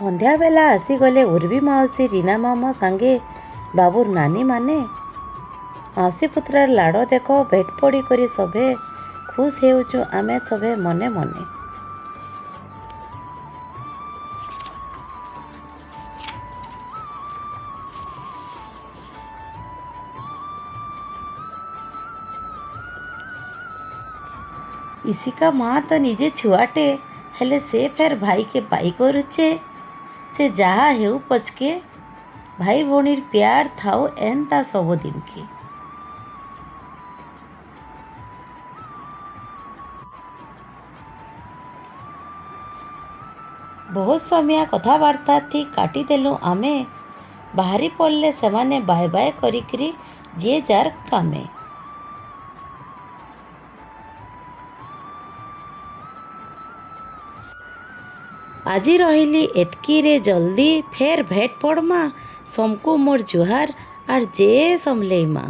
ସନ୍ଧ୍ୟାବେଲା ଆସିଗଲେ ଉର୍ବି ମାଉସୀ, ରୀନା ମାମା ସାଙ୍ଗେ ବାବୁର ନାନୀ ମାନେ। ମାଉସୀ ପୁତ୍ରାର ଲାଡ଼ ଦେଖ, ଭେଟ ପଡ଼ି କରି ସଭେ ଖୁସ୍ ହେଉଛୁ ଆମେ ସଭେ ମନେ ମନେ। ଇସିକା ମା ତ ନିଜେ ଛୁଆଟେ, ହେଲେ ସେ ଫେର୍ ଭାଇକେ ପାଇ କରୁଛେ। ସେ ଯାହା ହେଉ ପଛକେ, ଭାଇ ଭଉଣୀର ପ୍ୟାର ଥାଉ ଏନ୍ତା ସବୁଦିନକେ। ବହୁତ ସମୟ କଥାବାର୍ତ୍ତା ଥି କାଟିଦେଲୁ ଆମେ। ବାହାରି ପଡ଼ିଲେ ସେମାନେ ବାଏ ବାଏ କରିକିରି ଯିଏ ଯାର୍ କାମେ। ଆଜି ରହିଲି ଏତ୍କିରେ, ଜଲ୍ଦି ଫେର୍ ଭେଟ୍ ପଡ଼୍ମା। ସମକୁ ମୋର୍ ଜୁହାର୍ ଆର୍ ଜେ ସମଲେଇ ମା।